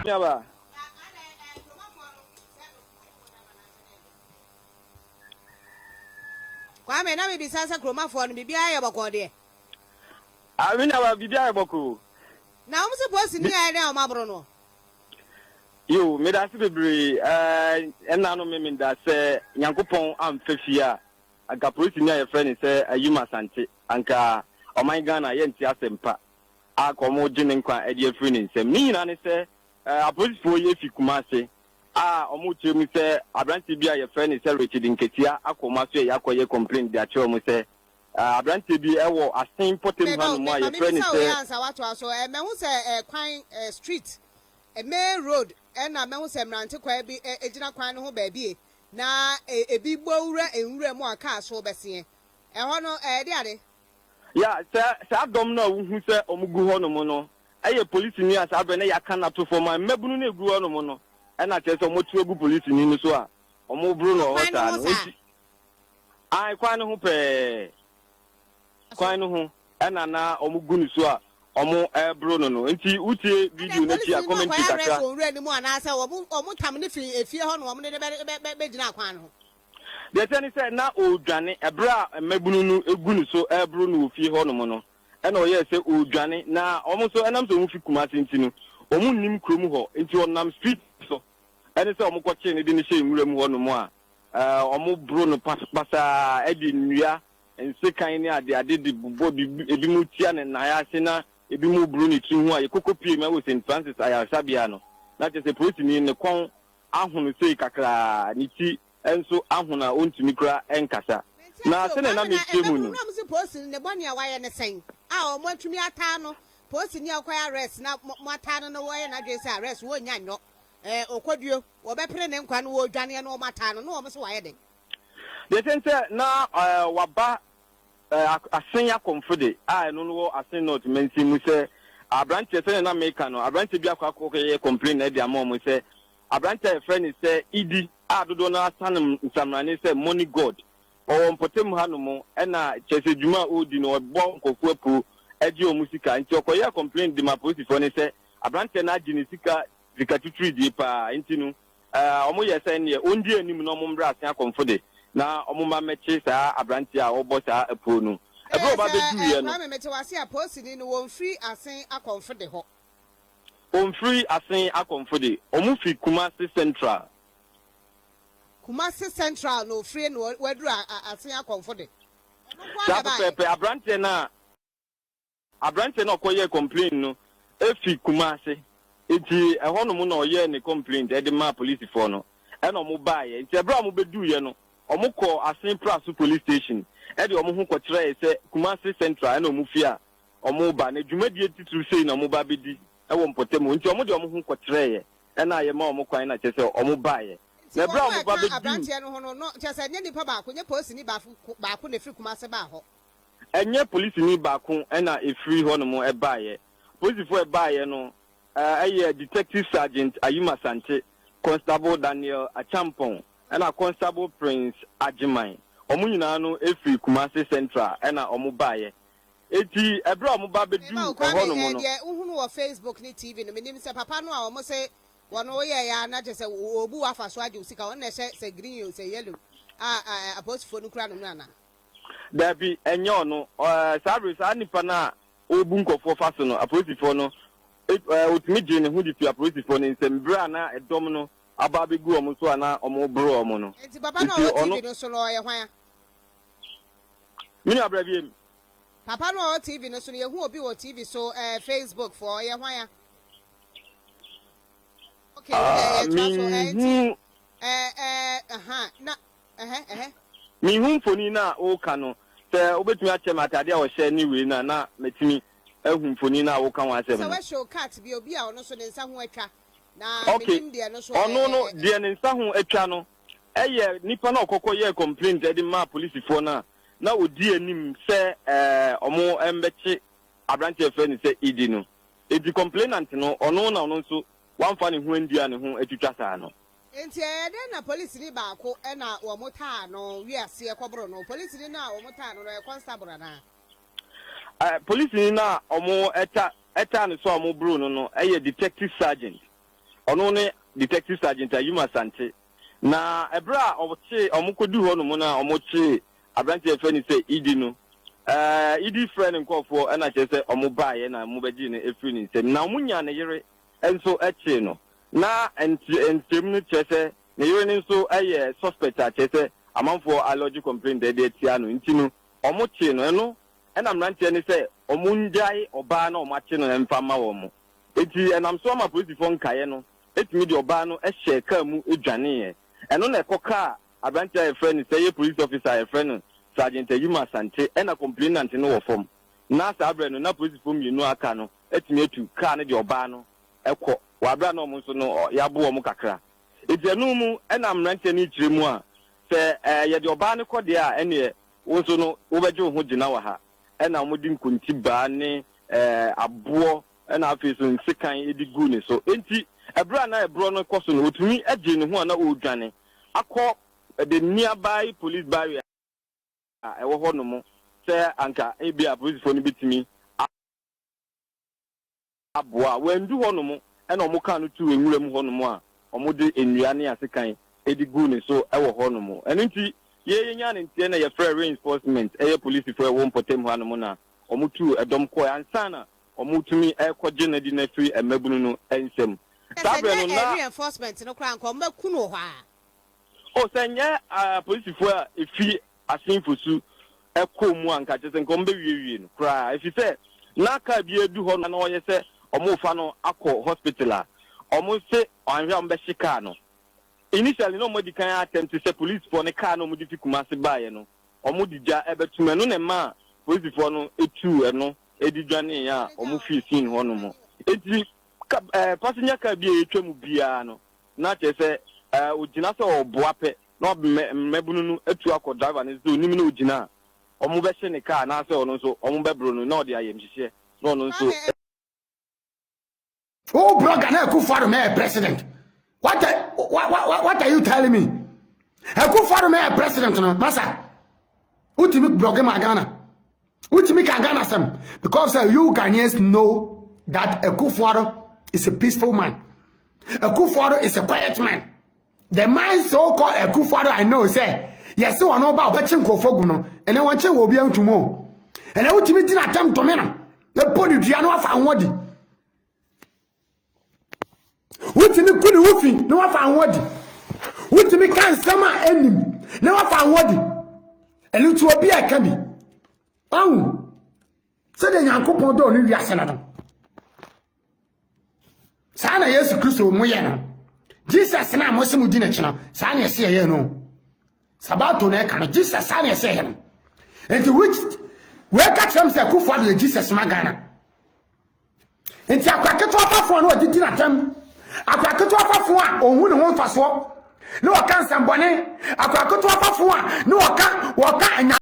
Nuaba. Kwame, na mebisa sɛ kuromafoɔ no biribiara yɛ bɔkɔɔ deɛ? Ah, me nuaba, biribiara yɛ bɔkɔɔ. Na wɔn sɛ polisini ayɛ dɛn a wɔn aboro noɔ? Yo, meda ase bebree. Ɛɛ, ɛnna no me meda sɛ Nyankopɔn amfa fie a, anka polisini a yɛfrɛ no sɛ Ayim Asante, anka ɔman Ghana yɛnte asɛm pa a anka wɔregye ne nkwa de afiri ne nsam. Ne nyinaa ne sɛ, apolisifoɔ yi fi Kumase a wɔrekyerɛ mu sɛ aberanteɛ bi a yɛfrɛ no sɛ Richard Nketia akɔ wɔn asoɛeɛ akɔyɛ complaint de akyerɛ wɔn sɛ aberanteɛ bi wɔ Asen mpɔtam Meba o, hanom a ma yɛfrɛ no memmisa wo sɛ yi ansa woatoa so. Eh, mahu sɛ eh, kwan eh, street, eh, main road, ɛna mahu sɛ mmerante kwaa bi eh, gyina kwan no ho baabi eh, na eh, ebi bɔ wura nwura mu a kaa so bɛseɛ. Ɛhɔ no, eh, ɛde ade? Ya, sɛ saa dɔm no a wuhu sɛ wɔgu hɔnom no yɛ polisini a saa bere no yɛaka no ato fam a, mmabunu no a egu hɔnom no na kyerɛ sɛ wɔatu agu polisini no so a wɔreboro no Wɔ wɔ hɔ kwan no saa ho no. saa? Enti, ae, kwan no ho pɛɛ, kwan no ho na na wɔgu no so a wɔreboro no no. Enti wutie Adɛn, video no akyi a, polisini no commentary akɔyɛ arrest kakra. wɔ nwura no mu anaasɛ wɔn wɔtam no fi efie hɔ na wɔn de no bɛ bɛ bɛ bɛgyinaa kwan no ho? Deɛ ɛteɛ ne sɛ, na ɔredwane. Ɛberɛ a mmabunu no gu ne so reboro no wɔ fie hɔnom no, ɛnna ɔyɛɛ sɛ ɔredwane. Na wɔn nso, ɛnam sɛ wɔfi Kumasi nti no, wɔnnim kurom hɔ, enti ɔnam street so. Ɛne sɛ wɔkɔkyee no de no hyɛɛ nwura mu hɔnom a wɔboro no pasaa de nnua, nsekan ne adeade de bobɔ ebinom tia ne nan ase na ebinom boro ne tiri ho a yɛkɔkɔpuee mu wɔ St. Francis Ayaresabea no, na kyerɛ sɛ polisini no ne kɔn ahono sei kakraa, ne ti nso ahono a ɔntumi koraa nkasa. Mente Na ase o, sɛnea na Kwame, na mekyerɛ mu mmabunu no. no a wɔse polisini ne bɔne a wayɛ ne sɛn a wɔatumi ataa no, polisini a ɔkɔyɛ arrest na moataa no na wayɛ n'adwene sɛ arrest wɔnnya nyɔ, eh, ɔkɔduo, wɔbɛpere ne nkwa no wɔredwaneɛ no wɔataa no na wɔn se wayɛ dɛn? Deɛ ɛteɛ ne sɛ na waba Asen Akɔmfo de, a ɛno no wɔ Asen North mansin mu sɛ aberanteɛ, sɛdeɛ na meka no, aberanteɛ bi akɔ akɔyɛ complain de ama wɔn sɛ aberanteɛ a yɛfrɛ no sɛ Idi a dodoɔ no ara sane nsamrane sɛ Money God, ɔwɔ mpɔtam hanom ɛna kyerɛ sɛ dwuma a ɔredi no ɔbɔ nkurɔfoɔ apuo gye wɔn sika nti ɔkɔyɛɛ complain de ma apolisifoɔ no sɛ aberanteɛ no agye ne sika sika tuturidie paa nti no Ɛɛ, wɔyɛɛ sɛ ɛnneɛ ɔndi anim na wɔmmrɛ ase akɔmfo de, na wɔmma mmɛkye saa aberanteɛ a ɔrebɔ saa apuo no. Ɛberɛ a Ɛyɛ ɔba sɛ, bɛduruiɛ ɛɛ, no. Kwame, mete wo ase a, polisini no, wɔmfiri Asen akɔmfo de hɔ. Wɔmfiri Asen akɔmfo de, wɔfiri Kumasi Central. Kumasi Central na ɔfire na waduru Asen akɔmfo de. Ɔno nko ara Saa na ɛbaeɛ. pɛpɛɛpɛ, aberanteɛ no a. Aberanteɛ no a ɔkɔyɛɛ complain no fi Kumase nti ɛhɔ nom na ɔyɛɛ ne complaint de maa polisifoɔ no ɛna ɔmo baeɛ nti ɛberɛ a ɔmo bɛduuiɛ no ɔmo kɔɔ Asen Praso police station ɛde ɔmo ho kɔkyerɛɛ sɛ Kumase Central ɛna ɔmo fi a ɔmo ba na dwumadie titiriw sei na ɔmo ba abɛdi ɛwɔ mpɔtam hɔ nti ɔmo de ɔmo ho kɔkyerɛeɛ ɛna yɛma ɔmo kwan na kyerɛ sɛ ɔmo baeɛ Nti na ɛberɛ a wɔn a ɔmo ba ɛka bɛduu. aberanteɛ no ho no no kyerɛ sɛ ɛnyɛ nipa baako, nyɛ polisini baako na ɛfiri Kumase baa hɔ. Ɛnyɛ polisini baako na ɛfiri hɔnom baeɛ. Apolisifoɔ a ɛbaeɛ no yɛ Detective Sergeant Ayim Asante, Constable Daniel Acheampong ɛna Constable Prince Agyeman. Wɔn nyinaa no firi Kumasi Central na wɔbaeɛ. Enti ɛberɛ a wɔba Mema bɛduu wo Kwame, hɔnom eh, no. deɛ wohunu wɔ Facebook ne TV no, menim sɛ papa no a wɔn se wɔn woyɛeɛ a na kyerɛ sɛ wɔbu wo afa so agye wo sika, ɔno na ɛhyɛ sɛ green o sɛ yellow a apolisifoɔ no kura no no anaa? Dabi, ɛnyɛ ɔno. Ɛɛ, saa bere, saa nipa no a ɔrebu nkurɔfoɔ fa so no, apolisifoɔ no, ɔtumi gyee ne ho de firii apolisifoɔ no nsam bere a na ɛdɔm no aba abɛgu wɔn so a na wɔreboro wɔn no. Enti papa no a Enti ɔwɔ ɔno. TV no so no, ɔyɛ hwan a? Me nua bra biem. Papa no a ɔwɔ TV no so no, yɛhu obi wɔ TV so, ɛɛ, Facebook foɔ, ɔyɛ hwan a? Okay, wo deɛ Ah, yɛtoa so. Ɛɛ, nti, menhu. ɛɛ, ɛɛ, aha, na, ɛhɛ, ɛhɛ. Menhu mfoni no a woreka no. Sɛ wobɛtumi akyerɛ me atade a ɔhyɛ ne wei no a, na matumi ahu mfoni no a woreka ho asɛm Sɛ no. wɔahyɛ cat bi, obi a ɔno nso ne nsa ho atwa, na Ok, menim deɛ no so ɛ, ɔno ɛ, no, ɛ, ɛ. deɛ ne nsa ho atwa no yɛ nipa no a ɔkɔkɔ yɛɛ complaint de maa polisifoɔ no a na ɔdi anim sɛ ɛɛ wɔn mmɛkye aberanteɛ a yɛfrɛ no sɛ Idi no. Enti complainant no, ɔno na ɔno nso wamfa ne ho andi a ne ho atwitwa saa no. Enti ɛyɛ dɛn na polisini baako na wɔtaa no wii aseɛ kɔboro no? Polisini no a wɔtaa no no, ɔyɛ kɔnstabol anaa? Polisini no a wɔtaa no so a wɔboroo no no yɛ Detective Sergeant. Ɔno ne Detective Sergeant Ayim Asante. Na ɛberɛ a wɔkyee, wɔkɔduu hɔ nom no a wɔkyee aberanteɛ a yɛfrɛ no sɛ Idi no, ɛɛ Idi frɛɛ ne nkorɔfoɔ ɛna kyerɛ sɛ wɔbaeɛ na wɔbɛgyee no firii ne nsam. Na wɔnyaa ne yere nso kyee no. Na nkyerɛmu no kyerɛ sɛ ne yere no nso yɛ suspect a kyerɛ sɛ amanfoɔ alodge complaint de atia no nti no wɔkyee no. Ɛno na mmeranteɛ no sɛ wɔngyae ɔbaa no a wɔakye no no mfa mma wɔn. Enti ɛnam so ama polisifoɔ nkaeɛ no tumi de ɔbaa no hyɛɛ kaa mu dwaneeɛ. Ɛno na ɛkɔkaa aberanteɛ a yɛfrɛ no sɛ ɛyɛ police officer a yɛfrɛ no Sergeant Ayim Asante ɛna complainant no wɔ fam. Na saa berɛ no na polisifoɔ mmienu a aka no atumi atu kaa no de ɔbaa no kɔ wɔ aberɛ a na wɔn nso no yɛabo wɔn kakra. Enti ɛno mu na mmeranteɛ no rekyerɛ mu a sɛ yɛde ɔbaa no kɔ deɛ a ɛnneɛ wo nso no wobɛgye wo ho gyina wɔ ha. Ɛna wɔde nkontibaa ne aboɔ na afei nso nsekan de guu ne so. Enti ɛberɛ a na ɛborɔ no rekɔ so no, ɔtumi gyee ne ho a na ɔredwane akɔ the nearby police barrier a ɛwɔ hɔ nom sɛ anka ebia apolisifoɔ no bɛtumi aboa a. Wandu hɔ nom na wɔkaa no too nwura mu hɔ nom a wɔde nnua ne asekan de guu ne so wɔ hɔ nom. Ɛno nti yei yɛnyaa no nteɛ na yɛfrɛɛ reinforcement, ɛyɛ polisifoɔ a ɛwɔ mpɔtam ha nom na wɔtuu dɔm kɔɔɛ ansa na wɔtumi rekɔgye no de no afiri mmabunu no nsam. Saa Sɛ berɛ no nyɛ na. reinforcement no koraa anka wɔbɛku no wɔ hɔ ara. Oh, sɛ nyɛ apolisifoɔ a ɛfiri Asenfosu kɔɔ mu a anka kyerɛ sɛ nka wɔbɛwiewie no koraa ɛfiri sɛ na kaa bi adu hɔ na ɔyɛ sɛ wɔrefa no akɔ hospital a wɔse anhwɛ a wɔbɛhye kaa no. Initially na wɔadi kan attempt sɛ polisifoɔ no kaa no a wɔde fi Kumasi baeɛ no wɔde gya bɛto mu ɛno na ɛmaa polisifoɔ no tuu ɛno de dwaneeɛ a wɔfii scene hɔ nom. Enti ka ɛɛ passenger car bi a ɛretwa mu biara no na kyerɛ sɛ ɛɛ ogyina sɛ ɔreboa pɛ na wabɛ mmabunu no atu akɔ driver no sɛ onim na ogyina a wɔbɛhye ne car anaasɛ ɔno nso wɔbɛboro no na ɔde ayamhyehyeɛ na ɔno nso Kwame Wo blogger na Akufo-Addo mɛyɛ president. What, what, what, what are you telling me? Akufo-Addo mɛyɛ president no, masa. Wotumi blog ma Ghana. Wotumi ka Ghana sɛm because you Ghanaians know that Akufo-Addo is a peaceful man. Akufo-Addo is a quiet man. The man so called Akufo-Addo I know say yɛse wɔn ɔba ɔbɛkye nkurɔfoɔ gu no ɛnɛ wɔn kye wɔ obi ntum o ɛnɛ wotumi gyina atɛm dome no ɛbɔ ne dua no afa ho adi wotumi ku ne ho fi na wafa ho adi wotumi ka nsɛm a ɛnim na wafa ho adi ɛno nti obi a ɛka bi ɔhu sɛdeɛ nyankopɔn dɔɔ no wiase no no saa na yesu kristo mu yɛ no jesus na mo se mo di n'akyi no saa na ɛsɛ yɛyɛ no sabato na ɛka no jesus saa na ɛsɛ yɛyɛ no nti which wei ka kyerɛ m sɛ akufo ado yɛ jesus ma ghana Nti akwa ketewa fafoɔ na ɔde di n'atɛm. Akwa ketewa fafoɔ a ɔhu ne ho mfasoɔ na ɔka nsɛmbɔne. Akwa ketewa fafoɔ a na ɔka ɔka anya.